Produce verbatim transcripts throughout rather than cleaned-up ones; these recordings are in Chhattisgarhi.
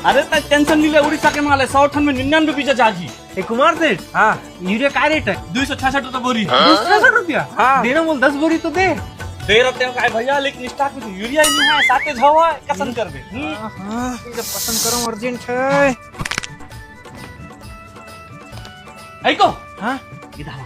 अरे, तैं tension नइ ले, उड़ीसा के माल हे, सौ ठन में निन्यानवे बीजा जाही। ए कुमार सेठ, हाँ। यूरिया का रेट हे? दू सौ छियासठ रुपया बोरी। दू सौ छियासठ रुपया? हाँ। देना बोल, दस बोरी तो दे। दे रहते हो काय भैया, लेकिन stock में तो यूरिया ही नइ हे, shortage हवा हे, कइसन करबे? हम्म? हाँ, हाँ, जब पसंद करो, urgent हे। ऐ को? हाँ? इधर आओ।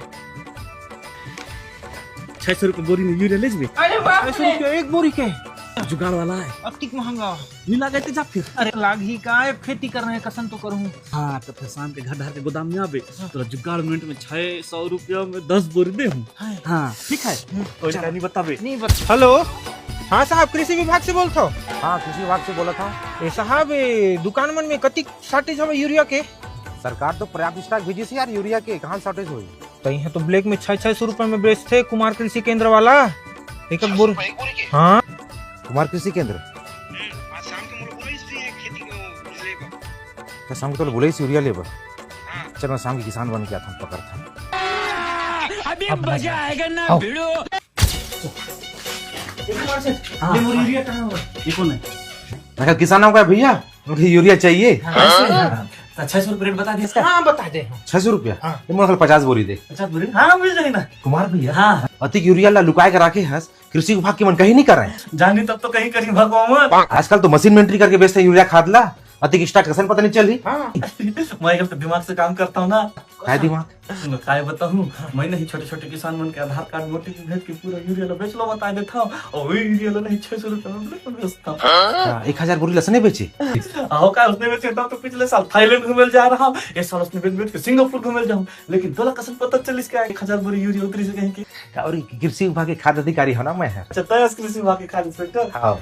छह सौ रुपया बोरी में यूरिया ले जबे। अरे बाप रे। छह सौ रुपया एक बोरी के? जुगाड़ वाला हे। अतिक महंगा। नइ लागे ते जा फिर। अरे लागही काय, खेती करना हे, कइसन तो करहूँ। हाँ, तो फिर शाम के घर डहर के गोदाम में आबे, हाँ। तोला जुगाड़ मिनट में छह सौ रुपया में दस बोरी देहूँ। हाँ। हाँ, ठीक हे? हम्म, कोई चल। का नइ बताबे। नइ बता। Hello, हाँ साहब, कृषि विभाग से बोलत हो? हाँ, कृषि विभाग से बोलत हँव। ए साहब, ए दुकान मन में कतिक shortage हवे यूरिया के? सरकार तो पर्याप्त stock भेजिस हे यार यूरिया के, कहाँ shortage होही? त इहाँ तो black में छह छह सौ रुपया में बेचथे कुमार कृषि केंद्र वाला। एक एक बोरी। एक बोरी के? हाँ। कुमार कृषि केंद्र? हम्म, आज शाम के मोला बोलाइस भी हे खेती को यूरिया लेबर। त शाम के तोला बोलाइस यूरिया लेबर? हाँ। चल, मैं शाम के किसान बन के आथँव, पकड़थँव। अभी मजा आएगा ना भिड़ू। हाँ, ले मोर हाँ। यूरिया कहाँ हवे? ये कौन है? मैं कहा, किसान हँव का भैया? मुझे यूरिया चाहिए। हाँ, हाँ। तो छह सौ रुपये रेट बता दे इसका। हाँ, बता दे, हाँ। छह सौ रुपया? हाँ। ये मोला पचास बोरी दे। पचास बोरी? हाँ, मिल जाही ना। कुमार भैया, हाँ। अतिक यूरिया ला लुकाय के राखे हस, कृषि विभाग के मन कहीं नइ करय। जानी तब तो कहीं करी भगवान। आजकल तो मशीन में entry करके बेचथे यूरिया खाद ला, अतिक stock कइसन पता नइ चलही। हाँ। मैं अगर तो दिमाग से काम करथँव ना। काय दिमाग? मैं काय बताहूँ, मैं नहीं छोटे-छोटे किसान मन के आधार कार्ड में OTP भेज के पूरा यूरिया ला बेच लो बता देथँव, अउ वही यूरिया ला नहीं छह सौ रुपया में बेचथँव। हाँ, एक हजार बोरी ला अइसने बेचे? अउ का अइसने बेचे, तब तो पिछले साल थाईलैंड घूमे ल जाय रहेंव, ए साल अइसने बेच बेच के सिंगापुर घूमे ल जाहूँ, लेकिन तोला कइसन पता चलिस का एक हजार बोरी यूरिया उतरिस कहिके? अउ कृषि विभाग के खाद्य अधिकारी हँव ना मैं ह। अच्छा, तैं हस कृषि विभाग के खाद्य inspector? हाँ।